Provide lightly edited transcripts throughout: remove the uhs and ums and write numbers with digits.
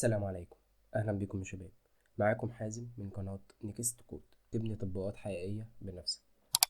السلام عليكم، اهلا بكم يا شباب. معاكم حازم من قناة Next Code، تبني تطبيقات حقيقية بنفسك.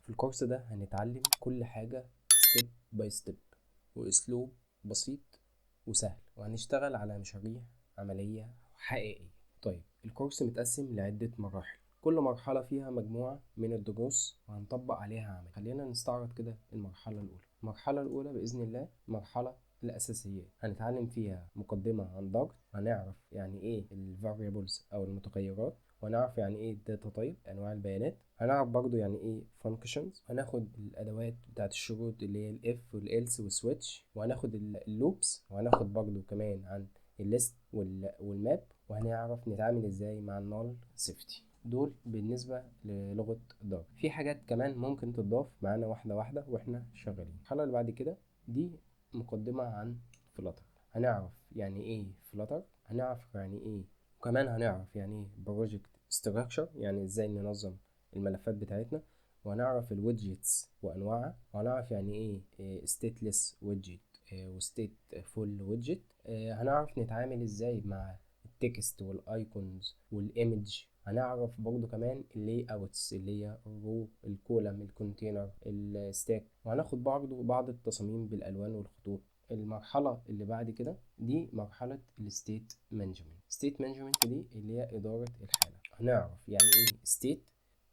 في الكورس ده هنتعلم كل حاجة step by step واسلوب بسيط وسهل، وهنشتغل على مشاريع عملية حقيقية. طيب، الكورس متقسم لعدة مراحل، كل مرحلة فيها مجموعة من الدروس وهنطبق عليها عمل. خلينا نستعرض كده المرحلة الأولى. المرحلة الأولى بإذن الله مرحلة الأساسيات، هنتعلم فيها مقدمة عن Dart، هنعرف يعني إيه ال variables أو المتغيرات، وهنعرف يعني إيه data type أنواع البيانات، هنعرف برضو يعني إيه functions، هناخد الأدوات بتاعت الشروط اللي هي ال if وال else وال switch، وهناخد ال loops، وهناخد برضو كمان عن ال list وال map، وهنعرف نتعامل ازاي مع ال null safety. دول بالنسبة للغة Dart. في حاجات كمان ممكن تضاف معانا واحدة واحدة واحنا شغالين. الحلقة اللي بعد كده دي مقدمة عن Flutter، هنعرف يعني ايه Flutter، هنعرف يعني ايه، وكمان هنعرف يعني ايه project structure، يعني ازاي ننظم الملفات بتاعتنا، وهنعرف ال widgets وانواعها، وهنعرف يعني ايه stateless widget و stateful widget، هنعرف نتعامل ازاي مع ال text وال icons وال image، هنعرف برضو كمان ال layouts اللي هي الرو، الكولم، الكونتينر، الستاك، وهناخد برضو بعض التصاميم بالالوان والخطوط. المرحله اللي بعد كده دي مرحله ال state management. state management دي اللي هي اداره الحاله، هنعرف يعني ايه state،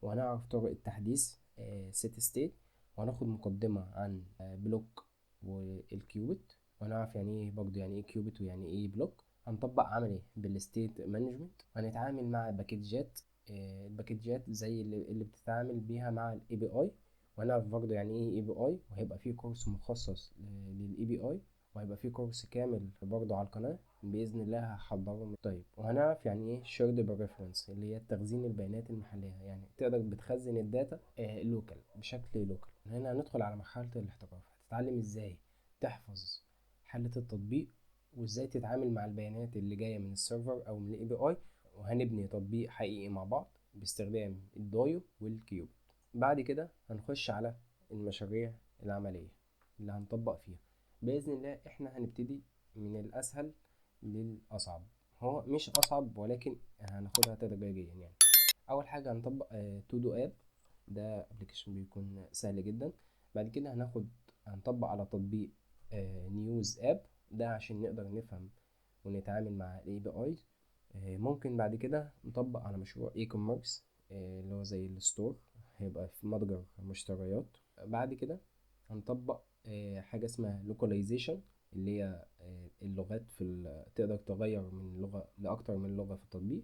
وهنعرف طرق التحديث set state، وهناخد مقدمه عن BLoC وال Cubit، وهنعرف يعني ايه برضو يعني ايه Cubit ويعني ايه BLoC. هنطبق عملي بال state management، هنتعامل مع باكجات، الباكجات زي اللي بتتعامل بيها مع ال API، وهنعرف برضه يعني ايه API، وهيبقى فيه كورس مخصص لل API، وهيبقى فيه كورس كامل برضه على القناة بإذن الله هحضره. طيب، وهنعرف يعني ايه shared preference اللي هي تخزين البيانات المحلية، يعني تقدر بتخزن ال data local بشكل local. هنا هندخل على مرحلة الاحتراف، هتتعلم ازاي تحفظ حالة التطبيق وازاي تتعامل مع البيانات اللي جاية من ال server او من ال API، وهنبني تطبيق حقيقي مع بعض باستخدام ال Dio وال Cubit. بعد كده هنخش على المشاريع العملية اللي هنطبق فيها بإذن الله. احنا هنبتدي من الأسهل للأصعب، هو مش أصعب ولكن هناخدها تدريجيا. أول حاجة هنطبق to do app، ده application بيكون سهل جدا. بعد كده هنطبق على تطبيق news app، ده عشان نقدر نفهم ونتعامل مع ال API. ممكن بعد كده نطبق على مشروع e-commerce، اللي هو زي ال store، هيبقى في متجر مشتريات. بعد كده هنطبق حاجة اسمها localization، اللي هي اللغات في تقدر تغير من لغة لأكتر من لغة في التطبيق،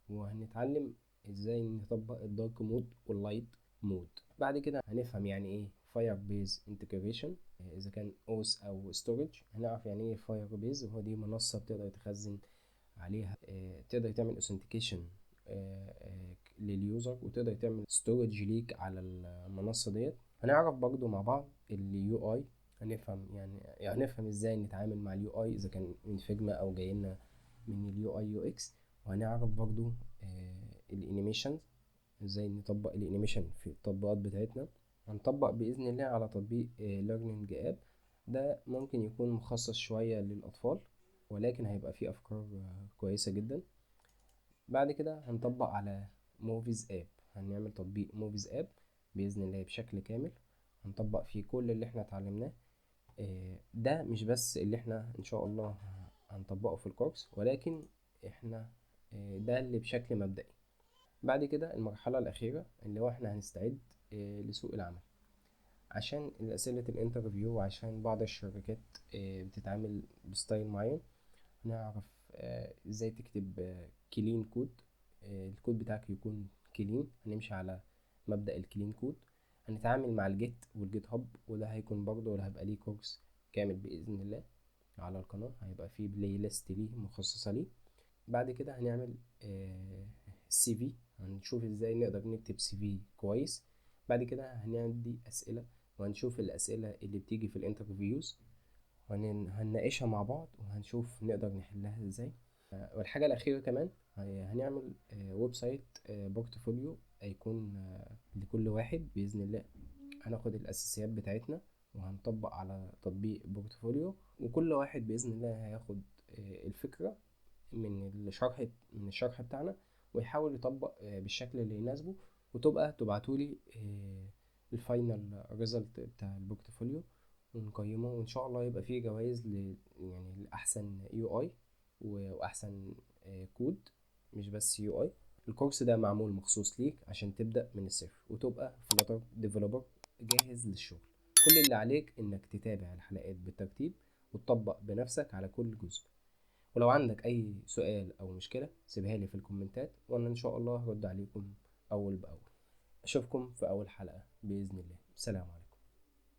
وهنتعلم ازاي نطبق ال dark mode وال light mode. بعد كده هنفهم يعني ايه Firebase integration، اذا كان auth او storage. هنعرف يعني ايه Firebase، وهو دي منصة بتقدر تخزن عليها، تقدر تعمل authentication لل user، وتقدر تعمل storage ليك على المنصة ديت. هنعرف برضو مع بعض ال UI، هنفهم ازاي نتعامل مع ال UI اذا كان من Figma او جاي لنا من ال UI UX، وهنعرف برضو ال animation، ازاي نطبق ال animation في التطبيقات بتاعتنا. هنطبق باذن الله على تطبيق learning app، ده ممكن يكون مخصص شويه للاطفال ولكن هيبقى فيه افكار كويسه جدا. بعد كده هنطبق على movies app، هنعمل تطبيق movies app باذن الله بشكل كامل، هنطبق فيه كل اللي احنا اتعلمناه. ده مش بس اللي احنا ان شاء الله هنطبقه في الكورس، ولكن احنا ده اللي بشكل مبدئي. بعد كده المرحلة الأخيرة اللي هو احنا هنستعد لسوق العمل، عشان أسئلة ال interview، وعشان بعض الشركات بتتعامل ب style معين. نعرف ازاي تكتب clean code، الكود بتاعك يكون clean، هنمشي على مبدأ ال clean code. هنتعامل مع ال Git وال GitHub، وده هيكون برضه ولا هيبقى ليه كورس كامل بإذن الله على القناة، هيبقى فيه playlist ليه مخصصة ليه. بعد كده هنعمل CV، هنشوف ازاي نقدر نكتب CV كويس. بعد كده هندي أسئلة، وهنشوف الأسئلة اللي بتيجي في ال interviews وهنناقشها مع بعض، وهنشوف نقدر نحلها ازاي. والحاجة الأخيرة كمان هنعمل website portfolio هيكون لكل واحد بإذن الله. هناخد الأساسيات بتاعتنا وهنطبق على تطبيق portfolio، وكل واحد بإذن الله هياخد الفكرة من الشرح بتاعنا، ويحاول يطبق بالشكل اللي يناسبه، وتبقى تبعتولي ال final result بتاع ال portfolio ونقيمه، وان شاء الله يبقى فيه جوائز يعني لاحسن UI واحسن كود، مش بس UI. الكورس ده معمول مخصوص ليك عشان تبدأ من الصفر وتبقى Flutter developer جاهز للشغل. كل اللي عليك انك تتابع الحلقات بالترتيب وتطبق بنفسك على كل جزء. ولو عندك اي سؤال او مشكلة سيبها لي في الكومنتات، وانا ان شاء الله هرد عليكم اول باول. اشوفكم في اول حلقة باذن الله. سلام عليكم.